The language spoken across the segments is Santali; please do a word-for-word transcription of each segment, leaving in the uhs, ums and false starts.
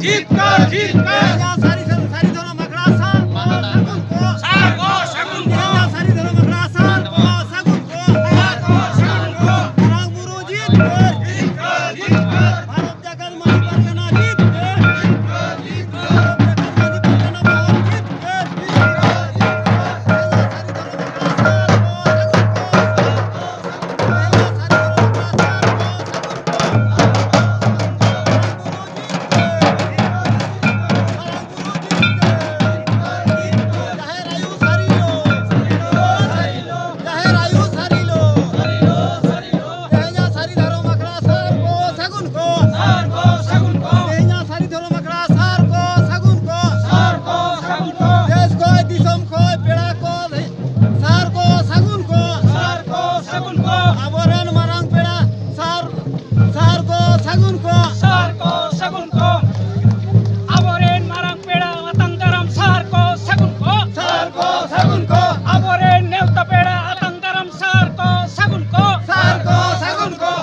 ᱡᱤᱛᱠᱟᱹᱨ, ᱡᱤᱛᱠᱟᱹᱨ᱾ ᱛᱮᱦᱮᱧᱟᱜ ᱥᱟᱹᱨᱤ, ᱥᱟᱹᱨᱤ ᱫᱷᱚᱨᱚᱢ ᱟᱠᱷᱲᱟ ᱥᱟᱨ ᱠᱚ ᱥᱟᱹᱜᱩᱱ ᱠᱚ᱾ ᱥᱟᱨ ᱠᱚ ᱥᱟᱹᱜᱩᱱ ᱠᱚ᱾ ᱛᱮᱦᱮᱧᱟᱜ ᱥᱟᱹᱨᱤ ᱫᱷᱚᱨᱚᱢ ᱟᱠᱷᱲᱟ ᱥᱟᱨ ᱠᱚ ᱥᱟᱹᱜᱩᱱ ᱠᱚ᱾ ᱥᱟᱨ ᱠᱚ ᱥᱟᱹᱜᱩᱱ ᱠᱚ᱾ ᱢᱟᱨᱟᱝ ᱵᱩᱨᱩ ᱡᱤᱛᱠᱟᱹᱨ᱾ ᱡᱤᱛᱠᱟᱹᱨ, ᱡᱤᱛᱠᱟᱹᱨ᱾ ᱵᱷᱟᱨᱚᱛ ᱡᱟᱠᱟᱛ ᱢᱟᱹᱡᱷᱤ ᱯᱟᱨᱜᱟᱱᱟ ᱡᱤᱛᱠᱟᱹᱨ᱾ ᱡᱤᱛᱠᱟᱹᱨ, ᱡᱤᱛᱠᱟᱹᱨ᱾ ᱵᱷᱟᱨᱚᱛ ᱡᱟᱠᱟᱛ ᱢᱟᱹᱡᱷᱤ ᱯᱟᱨᱜᱟᱱᱟ ᱵᱚᱦᱚᱱ ᱡᱤᱛᱠᱟᱹᱨ᱾ ᱡᱤᱛᱠᱟᱹᱨ, ᱡᱤᱛᱠᱟᱹᱨ᱾ ᱛᱮᱦᱮᱧᱟᱜ ᱥᱟᱹᱨᱤ ᱫᱷᱚᱨᱚᱢ ᱟᱠᱷᱲᱟ ᱥᱟᱨ ᱠᱚ ᱥᱟᱹᱜᱩᱱ ᱠᱚ᱾ ᱥᱟᱨ ᱠᱚ ᱥᱟᱹᱜᱩᱱ ᱠᱚ᱾ ᱥᱟᱨ ᱠᱚ ᱥᱟᱹᱜᱩᱱ ᱠᱚ᱾ ᱟᱵᱚᱨᱮᱱ ᱢᱟᱨᱟᱝ ᱯᱮᱲᱟ ᱥᱟᱨ, ᱥᱟᱨ ᱠᱚ ᱥᱟᱹᱜᱩᱱ ᱠᱚ᱾ ᱥᱟᱨ ᱠᱚ ᱥᱟᱹᱜᱩᱱ ᱠᱚ᱾ ᱟᱵᱚᱨᱮᱱ ᱢᱟᱨᱟᱝ ᱯᱮᱲᱟ ᱟᱛᱟᱝ ᱫᱟᱨᱟᱢ ᱥᱟᱨ ᱠᱚ ᱥᱟᱹᱜᱩᱱ ᱠᱚ᱾ ᱥᱟᱨ ᱠᱚ ᱥᱟᱹᱜᱩᱱ ᱠᱚ᱾ ᱟᱵᱚᱨᱮᱱ ᱱᱮᱣᱛᱟ ᱯᱮᱲᱟ ᱟᱛᱟᱝ ᱫᱟᱨᱟᱢ ᱥᱟᱨ ᱠᱚ ᱥᱟᱹᱜᱩᱱ ᱠᱚ᱾ ᱥᱟᱨ ᱠᱚ ᱥᱟᱹᱜᱩᱱ ᱠᱚ᱾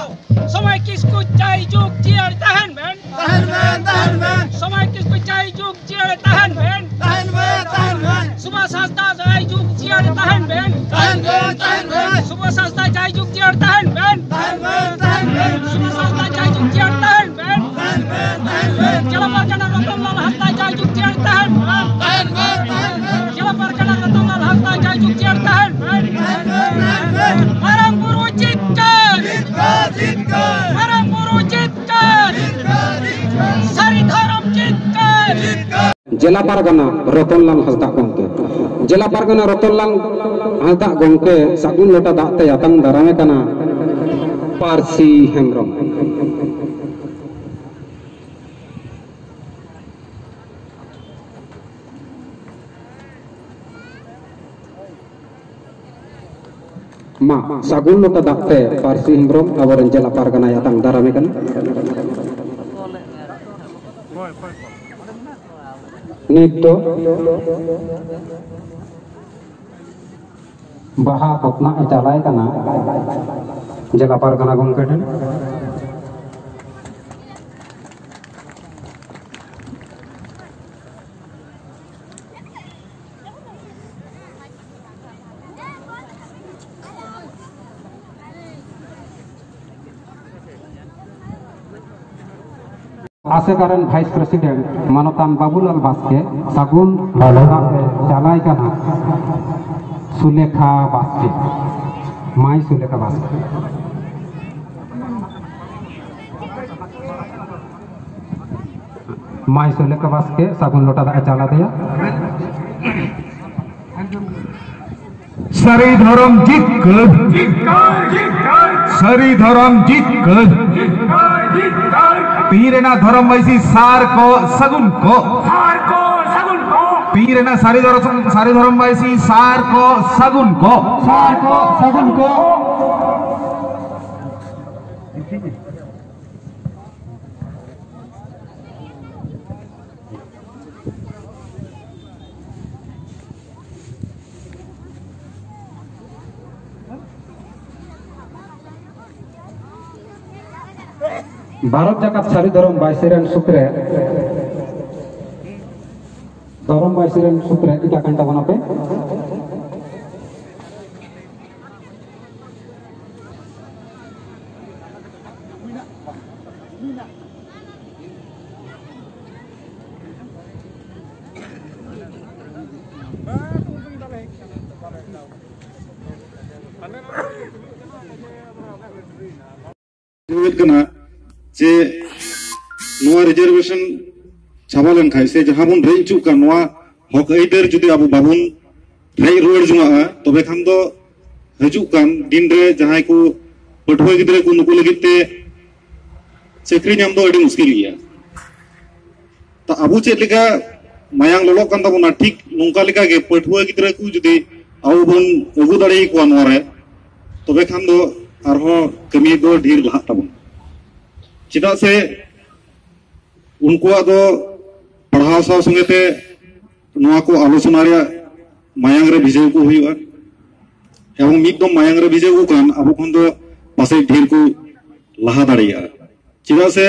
ᱥᱚᱢᱟᱭ ᱠᱤᱥᱠᱩ ᱡᱟᱭ ᱡᱩᱜᱽ ᱡᱤᱭᱟᱹᱲ ᱛᱟᱦᱮᱱ ᱵᱮᱱ᱾ ᱛᱟᱦᱮᱱ ᱵᱮᱱ, ᱛᱟᱦᱮᱱ ᱵᱮᱱ᱾ ᱥᱚᱢᱟᱭ ᱠᱤᱥᱠᱩ ᱡᱟᱭ ᱡᱩᱜᱽ ᱡᱤᱭᱟᱹᱲ ᱛᱟᱦᱮᱱ ᱵᱮᱱ᱾ ᱛᱟᱦᱮᱱ ᱵᱮᱱ, ᱛᱟᱦᱮᱱ ᱵᱮᱱ᱾ ᱥᱩᱵᱷᱟᱥ ᱦᱟᱸᱥᱫᱟ ᱡᱟᱭ ᱡᱩᱜᱽ ᱡᱤᱭᱟᱹᱲ ᱛᱟᱦᱮᱱ ᱵᱮᱱ᱾ ᱛᱟᱦᱮᱱ ᱵᱮᱱ, ᱛᱟᱦᱮᱱ ᱵᱮᱱ᱾ ᱥᱩᱵᱷᱟᱥ ᱦᱟᱸᱥᱫᱟ ᱡᱟᱭ ᱡᱩᱜᱽ ᱡᱤᱭᱟᱹᱲ ᱛᱟᱦᱮᱱ ᱵᱮᱱ᱾ ᱛᱟᱦᱮᱱ ᱵᱮᱱ, ᱛᱟᱦᱮᱱ ᱵᱮᱱ᱾ ᱥᱩᱵᱷᱟᱥ ᱦᱟᱸᱥᱫᱟ ᱡᱟᱭ ᱡᱩᱜᱽ ᱡᱤᱭᱟᱹᱲ ᱛᱟᱦᱮᱱ ᱵᱮᱱ᱾ ᱛᱟᱦᱮᱱ ᱵᱮᱱ, ᱛᱟᱦᱮᱱ ᱵᱮᱱ᱾ ᱡᱮᱞᱟ ᱯᱟᱨᱜᱟᱱᱟ ᱨᱚᱛᱚᱱᱞᱟᱞ ᱦᱟᱸᱥᱫᱟ ᱡᱟᱭ ᱡᱩᱜᱽ ᱡᱤᱭᱟᱹᱲ ᱛᱟᱦᱮᱱ ᱵᱮᱱ᱾ ᱛᱟᱦᱮᱱ ᱵᱮᱱ, ᱛᱟᱦᱮᱱ ᱵᱮᱱ᱾ ᱡᱮᱞᱟ ᱯᱟᱨᱜᱟᱱᱟ ᱨᱚᱛᱚᱱᱞᱟᱞ ᱦᱟᱸᱥᱫᱟ ᱡᱟᱭ ᱡᱩᱜᱽ ᱡᱤᱭᱟᱹᱲ ᱛᱟᱦᱮᱱ ᱵᱮᱱ᱾ ᱛᱟᱦᱮᱱ ᱵᱮᱱ, ᱛᱟᱦᱮᱱ ᱵᱮᱱ᱾ ᱢᱟᱨᱟᱝ ᱵᱩᱨᱩ ᱡᱤᱛᱠᱟᱹᱨ᱾ ᱡᱤᱛᱠᱟᱹᱨ, ᱡᱤᱛᱠᱟᱹᱨ᱾ ᱢᱟᱨᱟᱝ ᱵᱩᱨᱩ ᱡᱤᱛᱠᱟᱹᱨ᱾ ᱡᱤᱛᱠᱟᱹᱨ, ᱡᱤᱛᱠᱟᱹᱨ᱾ ᱥᱟᱹᱨᱤ ᱫᱷᱚᱨᱚᱢ ᱡᱤᱛᱠᱟᱹᱨ᱾ ᱡᱤᱛᱠᱟᱹᱨ᱾ ᱡᱮᱞᱟ ᱯᱟᱨᱜᱟᱱᱟ ᱨᱚᱛᱚᱱᱞᱟᱞ ᱦᱟᱸᱥᱫᱟ ᱜᱚᱢᱠᱮ᱾ ᱡᱮᱞᱟ ᱯᱟᱨᱜᱟᱱᱟ ᱨᱚᱛᱚᱱᱞᱟᱞ ᱦᱟᱸᱥᱫᱟ ᱜᱚᱢᱠᱮ ᱥᱟᱹᱜᱩᱱ ᱞᱚᱴᱟ ᱫᱟᱜ ᱛᱮ ᱟᱛᱟᱝ ᱫᱟᱨᱟᱢᱮ ᱠᱟᱱᱟ ᱯᱟᱹᱨᱥᱤ ᱦᱮᱢᱵᱨᱚᱢ᱾ ᱢᱟ, ᱥᱟᱹᱜᱩᱱ ᱞᱚᱴᱟ ᱫᱟᱜ ᱛᱮ ᱯᱟᱹᱨᱥᱤ ᱦᱮᱢᱵᱨᱚᱢ ᱟᱵᱚᱨᱮᱱ ᱡᱮᱞᱟ ᱯᱟᱨᱜᱟᱱᱟᱭ ᱟᱛᱟᱝ ᱫᱟᱨᱟᱢᱮ ᱠᱟᱱᱟ᱾ ᱱᱤᱛ ᱫᱚ ᱵᱟᱦᱟ ᱯᱚᱛᱱᱟᱜ ᱮ ᱪᱟᱞᱟᱭ ᱠᱟᱱᱟ ᱡᱮᱞᱟ ᱯᱟᱨᱜᱟᱱᱟ ᱜᱚᱢᱠᱮ ᱴᱷᱮᱱ᱾ ᱟᱥᱮᱠᱟ ᱨᱮᱱ ᱵᱷᱟᱭᱤᱥ ᱯᱨᱮᱥᱤᱰᱮᱱᱴ ᱢᱟᱱᱚᱛᱟᱱ ᱵᱟᱵᱩᱞᱟᱞ ᱵᱟᱥᱠᱮ ᱥᱟᱹᱜᱩᱱ ᱞᱚᱴᱟ ᱮ ᱪᱟᱞᱟᱭ ᱠᱟᱱᱟ᱾ ᱥᱩᱞᱮᱠᱷᱟ ᱵᱟᱥᱠᱮ, ᱢᱟᱹᱭ ᱥᱩᱞᱮᱠᱷᱟ ᱵᱟᱥᱠᱮ, ᱢᱟᱹᱭ ᱥᱩᱞᱮᱠᱷᱟ ᱵᱟᱥᱠᱮ ᱥᱟᱹᱜᱩᱱ ᱞᱚᱴᱟ ᱫᱟᱜ ᱮ ᱪᱟᱞ ᱟᱫᱮᱭᱟ᱾ ᱥᱟᱹᱨᱤ ᱫᱷᱚᱨᱚᱢ ᱡᱤᱛᱠᱟᱹᱨ᱾ ᱥᱟᱹᱨᱤ ᱫᱷᱚᱨᱚᱢ ᱡᱤᱛᱠᱟᱹᱨ᱾ ᱛᱤᱦᱤᱧ ᱨᱮᱱᱟᱜ ᱫᱷᱚᱨᱚᱢ ᱵᱟᱭᱥᱤ ᱥᱟᱨ ᱠᱚ ᱥᱟᱹᱜᱩᱱ ᱠᱚ᱾ ᱛᱤᱦᱤᱧ ᱨᱮᱱᱟᱜ ᱥᱟᱹᱨᱤ ᱫᱷᱚᱨᱚᱢ, ᱥᱟᱹᱨᱤ ᱫᱷᱚᱨᱚᱢ ᱵᱟᱭᱥᱤ ᱥᱟᱨ ᱠᱚ ᱥᱟᱹᱜᱩᱱ ᱠᱚ᱾ ᱥᱟᱨ ᱠᱚ ᱥᱟᱹᱜᱩᱱ ᱠᱚ᱾ ᱵᱷᱟᱨᱚᱛ ᱡᱟᱠᱟᱛ ᱥᱟᱹᱨᱤ ᱫᱷᱚᱨᱚᱢ ᱵᱟᱭᱥᱤ ᱨᱮᱱ ᱥᱩᱠᱨᱮ, ᱫᱷᱚᱨᱚᱢ ᱵᱟᱭᱥᱤ ᱨᱮᱱ ᱥᱩᱠᱨᱮ ᱴᱤᱠᱟ ᱠᱟᱱ ᱛᱟᱵᱚᱱᱟ ᱯᱮ᱾ ᱦᱩᱭᱩᱜ ᱠᱟᱱᱟ ᱡᱮ ᱱᱚᱣᱟ ᱨᱤᱡᱟᱨᱵᱷᱮᱥᱚᱱ ᱪᱟᱵᱟ ᱞᱮᱱᱠᱷᱟᱱ ᱥᱮ ᱡᱟᱦᱟᱸ ᱵᱚᱱ ᱨᱮᱡ ᱦᱚᱪᱚᱜ ᱠᱟᱱ, ᱱᱚᱣᱟ ᱦᱚᱠ ᱟᱹᱭᱫᱟᱹᱨ ᱡᱩᱫᱤ ᱟᱵᱚ ᱵᱟᱵᱚᱱ ᱨᱮᱡ ᱨᱩᱣᱟᱹᱲ ᱡᱚᱝᱟᱜᱼᱟ, ᱛᱚᱵᱮ ᱠᱷᱟᱱ ᱫᱚ ᱦᱤᱡᱩᱜ ᱠᱟᱱ ᱫᱤᱱ ᱨᱮ ᱡᱟᱦᱟᱸᱭ ᱠᱚ ᱯᱟᱹᱴᱷᱩᱣᱟᱹ ᱜᱤᱫᱽᱨᱟᱹ ᱠᱚ, ᱱᱩᱠᱩ ᱞᱟᱹᱜᱤᱫ ᱛᱮ ᱪᱟᱹᱠᱨᱤ ᱧᱟᱢ ᱫᱚ ᱟᱹᱰᱤ ᱢᱩᱥᱠᱤᱞ ᱜᱮᱭᱟ᱾ ᱛᱚ ᱟᱵᱚ ᱪᱮᱫ ᱞᱮᱠᱟ ᱢᱟᱭᱟᱝ ᱞᱚᱞᱚᱜ ᱠᱟᱱ ᱛᱟᱵᱚᱱᱟ, ᱴᱷᱤᱠ ᱱᱚᱝᱠᱟ ᱞᱮᱠᱟ ᱜᱮ ᱯᱟᱹᱴᱷᱩᱣᱟᱹ ᱜᱤᱫᱽᱨᱟᱹ ᱠᱚ ᱡᱩᱫᱤ ᱟᱵᱚ ᱵᱚᱱ ᱟᱹᱜᱩ ᱫᱟᱲᱮᱭᱟᱠᱚᱣᱟ ᱱᱚᱣᱟ ᱨᱮ, ᱛᱚᱵᱮ ᱠᱷᱟᱱ ᱫᱚ ᱟᱨᱦᱚᱸ ᱠᱟᱹᱢᱤ ᱫᱚ ᱰᱷᱮᱨ ᱞᱟᱦᱟᱜ ᱛᱟᱵᱚᱱᱟ᱾ ᱪᱮᱫᱟᱜ ᱥᱮ ᱩᱱᱠᱩᱣᱟᱜ ᱫᱚ ᱯᱟᱲᱦᱟᱣ ᱥᱟᱶ ᱥᱚᱸᱜᱮ ᱛᱮ ᱱᱚᱣᱟ ᱠᱚ ᱟᱞᱳᱪᱚᱱᱟ ᱨᱮᱭᱟᱜ ᱢᱟᱭᱟᱝ ᱨᱮ ᱵᱷᱤᱡᱟᱹᱣ ᱠᱚ ᱦᱩᱭᱩᱜᱼᱟ᱾ ᱮᱵᱚᱝ ᱢᱤᱫ ᱫᱚᱢ ᱢᱟᱭᱟᱝ ᱨᱮ ᱵᱷᱤᱡᱟᱹᱣ ᱠᱚ ᱠᱷᱟᱱ ᱟᱵᱚ ᱠᱷᱚᱱ ᱫᱚ ᱯᱟᱥᱮᱡ ᱰᱷᱮᱨ ᱠᱚ ᱞᱟᱦᱟ ᱫᱟᱲᱮᱭᱟᱜᱼᱟ᱾ ᱪᱮᱫᱟᱜ ᱥᱮ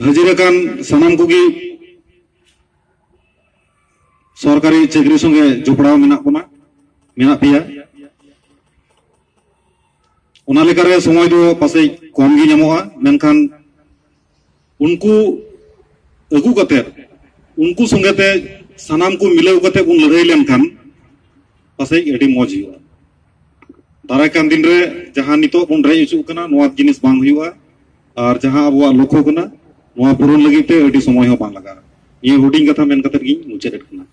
ᱦᱟᱹᱡᱤᱨ ᱟᱠᱟᱱ ᱥᱟᱱᱟᱢ ᱠᱚᱜᱮ ᱥᱚᱨᱠᱟᱨᱤ ᱪᱟᱹᱠᱨᱤ ᱥᱚᱸᱜᱮ ᱡᱚᱯᱲᱟᱣ ᱢᱮᱱᱟᱜ ᱵᱚᱱᱟ, ᱢᱮᱱᱟᱜ ᱯᱮᱭᱟ᱾ ᱚᱱᱟ ᱞᱮᱠᱟᱨᱮ ᱥᱚᱢᱚᱭ ᱫᱚ ᱯᱟᱥᱮᱡ ᱠᱚᱢ ᱜᱮ ᱧᱟᱢᱚᱜᱼᱟ, ᱢᱮᱱᱠᱷᱟᱱ ᱩᱱᱠᱩ ᱟᱹᱜᱩ ᱠᱟᱛᱮ, ᱩᱱᱠᱩ ᱥᱚᱸᱜᱮ ᱛᱮ ᱥᱟᱱᱟᱢ ᱠᱚ ᱢᱤᱞᱟᱹᱣ ᱠᱟᱛᱮ ᱵᱚᱱ ᱞᱟᱹᱲᱦᱟᱹᱭ ᱞᱮᱱᱠᱷᱟᱱ ᱯᱟᱥᱮᱡ ᱟᱹᱰᱤ ᱢᱚᱡᱽ ᱦᱩᱭᱩᱜᱼᱟ᱾ ᱫᱟᱨᱟᱭ ᱠᱟᱱ ᱫᱤᱱ ᱨᱮ ᱡᱟᱦᱟᱸ ᱱᱤᱛᱚᱜ ᱵᱚᱱ ᱨᱮᱡ ᱦᱚᱪᱚᱜ ᱠᱟᱱᱟ, ᱱᱚᱣᱟ ᱡᱤᱱᱤᱥ ᱵᱟᱝ ᱦᱩᱭᱩᱜᱼᱟ᱾ ᱟᱨ ᱡᱟᱦᱟᱸ ᱟᱵᱚᱣᱟᱜ ᱞᱚᱠᱠᱷᱚ ᱠᱟᱱᱟ, ᱱᱚᱣᱟ ᱯᱩᱨᱚᱱ ᱞᱟᱹᱜᱤᱫ ᱛᱮ ᱟᱹᱰᱤ ᱥᱚᱢᱚᱭ ᱦᱚᱸ ᱵᱟᱝ ᱞᱟᱜᱟᱜᱼᱟ᱾ ᱱᱤᱭᱟᱹ ᱦᱩᱰᱤᱧ ᱠᱟᱛᱷᱟ ᱢᱮᱱ ᱠᱟᱛᱮ ᱜᱤᱧ ᱢᱩᱪᱟᱹᱫ ᱮᱫ ᱠᱟᱱᱟ᱾